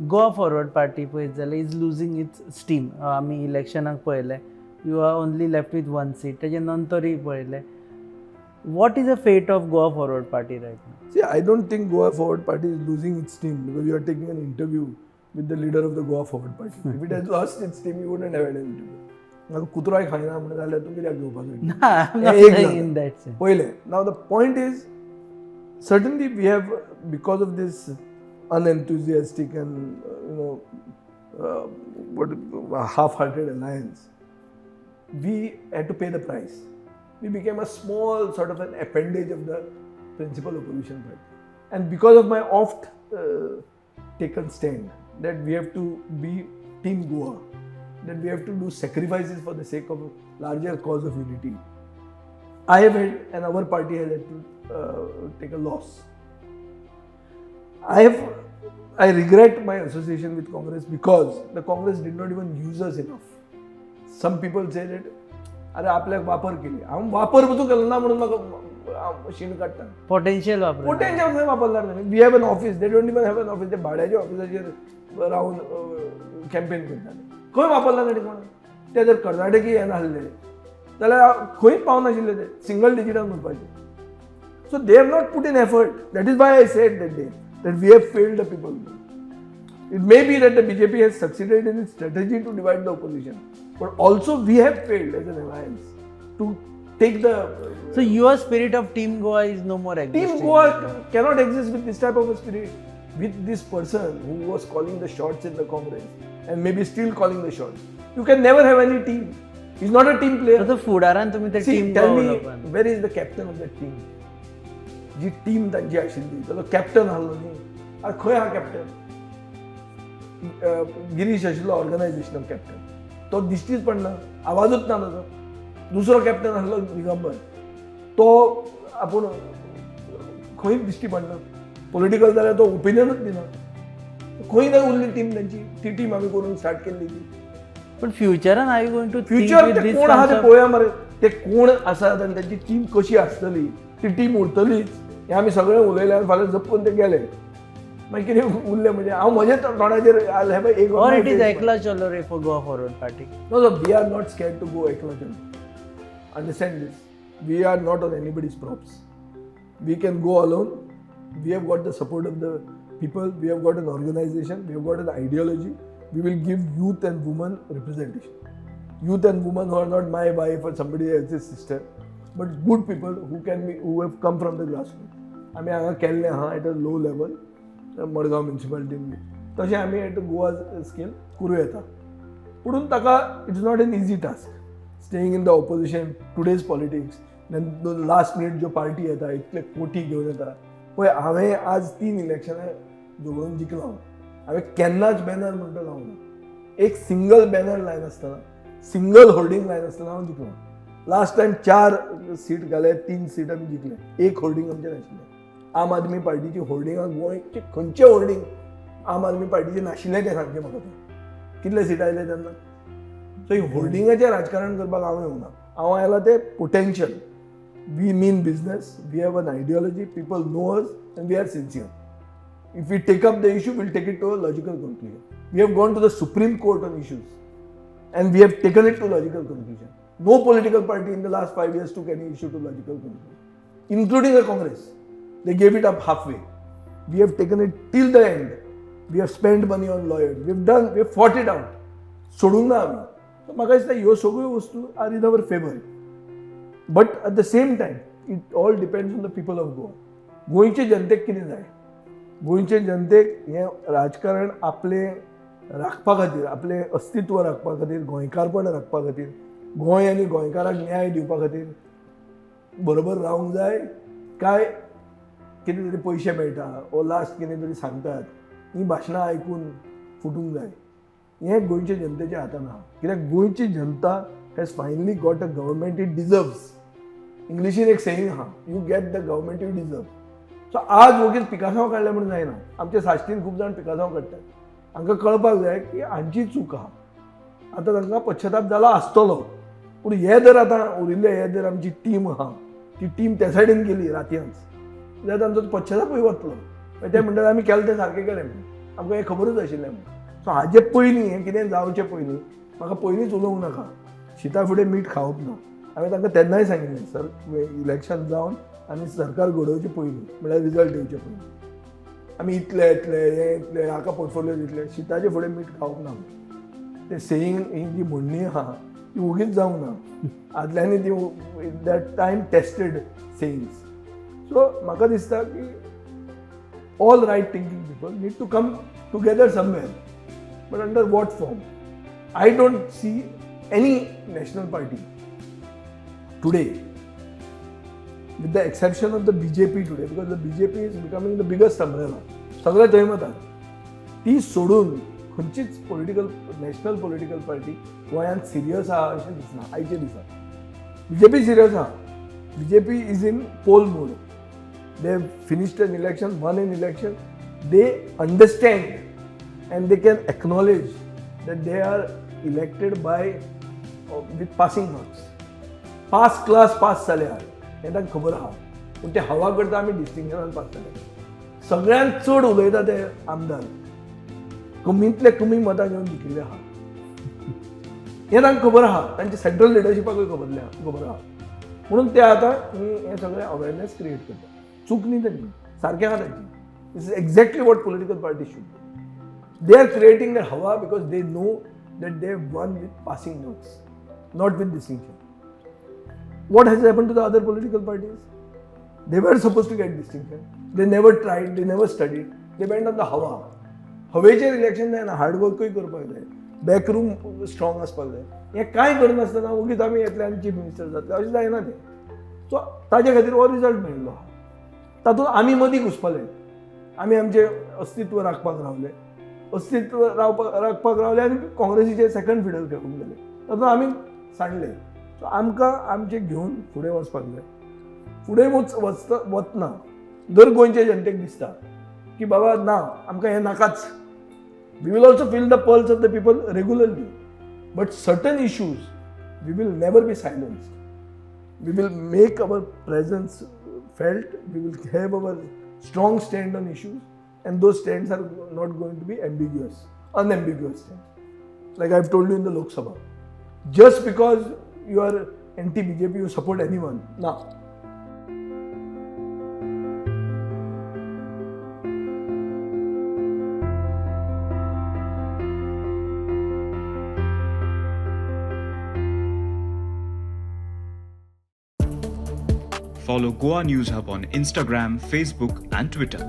Goa forward party पळयत जाल्यार is losing its steam. आमी इलेक्शनाक पळयलें, you are only left with one seat. तेजे नंतरूय पळयलें. What is the fate of Goa Forward Party right now? See, I don't think Goa Forward Party is losing its steam because you are taking an interview with the leader of the Goa Forward Party. If it has lost its steam, you wouldn't have had an interview. म्हाका कुत्रोय खायना म्हणून जाल्यार तूं कित्याक घेवपाचो? In that sense. पयलें, now the point is, certainly we have, because of this unenthusiastic and what half-hearted alliance, we had to pay the price. We became a small sort of an appendage of the principal opposition party. And because of my oft taken stand that we have to be Team Goa, that we have to do sacrifices for the sake of a larger cause of unity, I have had and our party has had to take a loss. I regret my association with Congress because the Congress did not even use us enough. Some people say that, अरे, आपल्याक वापर केली. हांव वापर पसून केलो ना म्हणून म्हाका शीण काडटा. पोटेन्शियल वापर. पोटेन्शियल खंय वापरला? We have an office, they don't even have an office. ते भाड्याच्या ऑफिसाचेर रावन कॅम्पेन करताले. खंय वापरला ताणी कोण? ते जर कर्नाटकी हे नासले जाल्यार खंयच पावनाशिल्ले ते, single डिजिटान उरपाचे. So they have not put in effort. That is why I said that day that we have failed the people. It may be that the BJP has succeeded in its strategy to divide the opposition, but also we have failed as an alliance to take the So your spirit of Team Goa is no more Team existing. Goa cannot exist with this type of a spirit. With this person who was calling the shots in the Congress and maybe still calling the shots. You can never have any team. He's not a team player. So फुडारान तुम्ही ते See, team tell me, Goa. Where is the captain of that team? Ji team तांची आशिल्ली ताचो captain आहलो न्ही. आनी खंय आहा कॅप्टन? गिरीश आशिल्लो ऑर्गनायझेशनल कॅप्टन, तो दिश्टीच पडना, आवाजूच ना ताचो. दुसरो कॅप्टन आसलो दिगंबर, तो आपूण खंयच दिश्टी पडना. पॉलिटिकल जाल्यार तो ओपिनियनूच दिना. खंय ना उरली टीम तांची. ती टीम आमी करून स्टार्ट केल्ली ती. पण फ्युचरान are you going to future ते कोण आहा ते पळोवया मरे. ते कोण आसात आनी तांची टीम कशी आसतली, ती टीम उरतलीच हें आमी सगळे उलयले आनी फाल्यां जपून ते गेले, मागीर कितें उरलें? म्हणजे हांव म्हज्या तोंडाचेर I have एक Or it is Ekla Chalo Re for Goa Forward Party? No, we are not scared to go Ekla Chalo. Understand this. We are not on anybody's props. We can go alone. We have got the support of the people. We have got an organization. We have got an ideology. We will give youth and women representation. Youth and women who are not my wife or somebody else's sister, but good people who can be, who have come from the grassroots. आमी हांगा केल्लें आहा at a low level Madgaon म्युनिसिपालिटीन बी, तशें आमी eight Goa scale करूं येता. पुणून ताका it's not an easy task, staying in the opposition, today's politics, then last minute ज्यो पार्टी येता, इतले कोटी घेवन येता. पळय, हांवें आज तीन इलेक्शनां झगडून जिखलो. हांवें केन्नाच बॅनर म्हणटा लावना. एक सिंगल बॅनर लायनासतना, सिंगल होर्डिंग लायनासतना हांव जिखलो. लास्ट टायम चार सीट घाले, तीन सीट आमी जिखले. एक होर्डिंग आमचें नाशिल्लें. आम आदमी पार्टीची होर्डिंगां, गोंयचे खंयचे होर्डिंग आम आदमी पार्टीचे नाशिल्लें तें सांगचें म्हाका तें. कितले सीट आयले तेन्ना? सो ही होर्डिंगाचें राजकारण करपाक हांव येवना. हांव आयला तें potential. We mean business, we have an ideology, people know us and we are sincere. If we take up the issue, we'll take it to a logical conclusion. We have gone to the Supreme Court on issues and we have taken it to logical conclusion. No political party in the last 5 years took any issue to logical conclusion, including the Congress. They gave it up halfway. We have taken it till the end. We have spent money on lawyers. We have done, we have fought it out. सोडूंक ना आमी. So म्हाका दिसता ह्यो सगळ्यो वस्तू are in our favour, but at the same time it all depends on the people of Goa. गोंयचे जनतेक कितें जाय? गोंयचे जनतेक हें राजकारण आपलें राखपा खातीर, आपलें अस्तित्व राखपा खातीर, गोंयकारपण राखपा खातीर, गोंय आनी गोंयकाराक न्याय दिवपा खातीर बरोबर रावंक जाय काय कितें तरी पयशे मेळटा ओ लास्ट कितें तरी सांगतात ही भाशणां आयकून फुटूंक जाय, हें गोंयच्या जनतेच्या हातान आहा. कित्याक गोंयची जनता has finally got a government it deserves. इंग्लिशीन एक सेईंग आहा, "You get the government you deserve." So आज वगीच पिकासांव काडलें म्हणून जायना. आमच्या साश्टीन खूब जाण पिकासांव काडटात. हांकां कळपाक जाय की हांची चूक आहा. आतां तांकां पश्चाताप जाला आसतलो, पूण हे जर आतां उरिल्ले, हे जर आमची टीम आहा, ती टीम त्या सायडीन गेली रातयांच जाल्यार तांचो पश्चातापूय वतलो. मागीर ते म्हणटात, आमी केलें तें सारकें केलें म्हणून. आमकां हें खबरूच आशिल्लें म्हणून. सो हाजे पयलीं हें कितें जावचें पयलीं म्हाका पयलींच उलोवंक नाका, शिता फुडें मीठ खावप ना. हांवें तांकां तेन्नाय सांगिल्लें, सर इलेक्शन जावन आनी सरकार घडोवचें पयलीं, म्हळ्यार रिजल्ट येवचे पयलीं, आमी इतले येतले, हें येतले, हाका पोर्टफोलियो दितले, शिताचे फुडें मीठ खावप ना. ते सेईंग ही जी म्हणणी आहा ती ओगीच जावंक ना, आदल्यांनी ती that time tested sayings. So म्हाका दिसता की all right thinking people need to come together somewhere, but under what form? I don't see any national party today, with the exception of the BJP today, because the BJP is becoming the biggest umbrella. सगळे थंय वतात, ती सोडून खंयचीच political national political party गोंयांत serious आहा अशें दिसना आयच्या दिसा. बीजेपी सिरियस आहा, BJP is in poll mode. They have finished an election, won an election. They understand and they can acknowledge that they are elected by with passing marks. Pass class pass जाल्या हें तांकां खबर आहा, पूण ते हवा करता आमी डिस्टिंक्शनान पास जाले. सगळ्यांत चड उलयता ते आमदार कमींतले कमी मतां घेवन जिखिल्ले आहा, हें तांकां खबर आहा, तांच्या सेंट्रल लिडरशिपाकूय खबर आहा. म्हणून ते आतां हें सगळें अवेरनेस क्रिएट करता. चूक न्ही तांची, सारकें आहा तांची. This is exactly what political party should. They are creating that हवा because they know that they won with passing marks, not with distinction. What has happened to the other political parties? They were supposed to get distinction. They never tried, they never studied. They went on the हवा. हवेचेर election जायना, हार्डवर्कूय करपाक जाय, बॅकरूम strong आसपाक जाय. हें कांय करनासतना ओगीच आमी येतले आनी चीफ मिनिस्टर जातले अशें जायना तें. सो ताजे खातीर हो रिजल्ट मेळिल्लो आहा. तातूंत आमी मदीं घुसपले, आमी आमचें अस्तित्व राखपाक रावले, अस्तित्व रावपाक राखपाक रावले आनी काँग्रेसीचे सेकंड फिडल खेळूंक गेले, तातूंत आमी सांडले. सो आमकां आमचें घेवन फुडें वचपाक जाय. फुडें वच वचता वतना जर गोंयचे जनतेक दिसता की बाबा ना, आमकां हें नाकाच, we will also feel the pulse of the people regularly, but certain issues we will never be silenced. We will make our presence felt, we will have our strong stand on issues, and those stands are not going to be ambiguous, unambiguous stands. Like I've told you in the Lok Sabha, just because you are anti BJP, you support anyone. Now, Follow Goa News Hub on Instagram, Facebook, and Twitter.